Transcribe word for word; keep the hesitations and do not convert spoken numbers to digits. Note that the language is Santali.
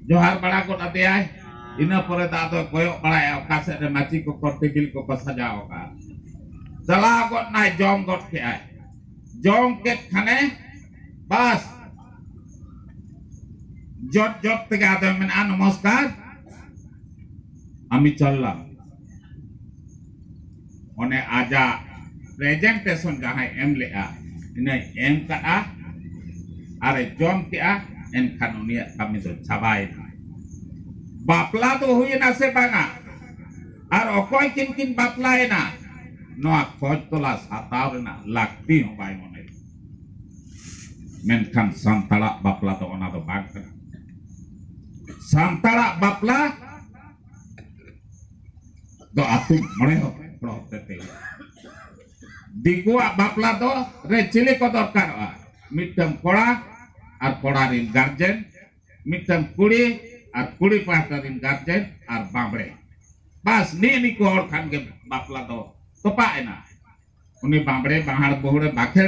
ᱡᱚᱦᱟᱨ ᱵᱟᱲᱟ ᱜᱚᱫ ᱟᱫᱮᱭᱟᱭ᱾ ᱤᱱᱟᱹ ᱯᱚᱨᱮ ᱫᱚ ᱟᱫᱚ ᱠᱚᱭᱚᱜ ᱵᱟᱲᱟᱭᱟ ᱚᱠᱟ ᱥᱮᱫ ᱨᱮ ᱢᱟᱹᱪᱤ ᱠᱚᱠᱚ ᱴᱮᱵᱤᱞ ᱠᱚᱠᱚ ᱥᱟᱡᱟᱣ ᱟᱠᱟᱫ᱾ ᱪᱟᱞᱟᱣ ᱜᱚᱫ ᱱᱟᱭ, ᱡᱚᱢ ᱜᱚᱫ ᱠᱮᱜᱼᱟᱭ᱾ ᱡᱚᱢ ᱠᱮᱫ ᱠᱷᱟᱱᱮ ᱵᱟᱥ, ᱡᱚᱴ ᱡᱚᱴ ᱛᱮᱜᱮ ᱟᱫᱚᱭ ᱢᱮᱱᱟ, "ᱱᱚᱢᱚᱥᱠᱟᱨ, ᱟᱢᱤ ᱪᱚᱞᱞᱟᱢ᱾" ᱚᱱᱮ ᱟᱡᱟᱜ ᱯᱨᱮᱡᱮᱱᱴᱮᱥᱚᱱ ᱡᱟᱦᱟᱸᱭ ᱮᱢ ᱞᱮᱜᱼᱟ, ᱤᱱᱟᱹᱭ ᱮᱢ ᱠᱟᱜᱼᱟ ᱟᱨᱮ ᱡᱚᱢ ᱠᱮᱜᱼᱟ, ᱮᱱᱠᱷᱟᱱ ᱩᱱᱤᱭᱟᱜ ᱠᱟᱹᱢᱤ ᱫᱚ ᱪᱟᱵᱟᱭᱮᱱᱟ᱾ ᱵᱟᱯᱞᱟ ᱫᱚ ᱦᱩᱭᱮᱱᱟ ᱥᱮ ᱵᱟᱝᱟ? ᱟᱨ ᱚᱠᱚᱭ ᱠᱤᱱ ᱠᱤᱱ ᱵᱟᱯᱞᱟᱭᱮᱱᱟ? ᱱᱚᱣᱟ ᱠᱷᱚᱡᱽ ᱛᱚᱞᱟᱥ ᱦᱟᱛᱟᱣ ᱨᱮᱱᱟᱜ ᱞᱟᱹᱠᱛᱤ ᱦᱚᱸ ᱵᱟᱭ ᱢᱚᱱᱮ᱾ ᱢᱮᱱᱠᱷᱟᱱ ᱥᱟᱱᱛᱟᱲᱟᱜ ᱵᱟᱯᱞᱟ ᱫᱚ ᱚᱱᱟ ᱫᱚ ᱵᱟᱝ ᱠᱟᱱᱟ᱾ ᱥᱟᱱᱛᱟᱲᱟᱜ ᱵᱟᱯᱞᱟ ᱫᱚ ᱟᱹᱛᱩ ᱢᱚᱬᱮ ᱦᱚᱲ ᱦᱚᱲ ᱦᱚᱛᱮ ᱛᱮ ᱦᱩᱭᱩᱜᱼᱟ᱾ ᱫᱤᱠᱩᱣᱟᱜ ᱵᱟᱯᱞᱟ ᱫᱚ ᱨᱮ ᱪᱤᱞᱤ ᱠᱚ ᱫᱚᱨᱠᱟᱨᱚᱜᱼᱟ? ᱢᱤᱫᱴᱟᱝ ᱠᱚᱲᱟ ᱟᱨ ᱠᱚᱲᱟ ᱨᱮᱱ ᱜᱟᱨᱡᱮᱱ, ᱢᱤᱫᱴᱟᱝ ᱠᱩᱲᱤ ᱟᱨ ᱠᱩᱲᱤ ᱯᱟᱦᱴᱟ ᱨᱮᱱ ᱜᱟᱨᱡᱮᱱ ᱟᱨ ᱵᱟᱸᱵᱽᱲᱮ᱾ ᱵᱟᱥ, ᱱᱤᱜ ᱱᱤᱠᱩ ᱦᱚᱲ ᱠᱷᱟᱱ ᱜᱮ ᱵᱟᱯᱞᱟ ᱫᱚ ᱛᱚᱯᱟᱜ ᱮᱱᱟ᱾ ᱩᱱᱤ ᱵᱟᱸᱵᱽᱲᱮ ᱵᱟᱦᱟᱲ ᱵᱟᱹᱦᱩᱲᱮ ᱵᱟᱠᱷᱮᱲ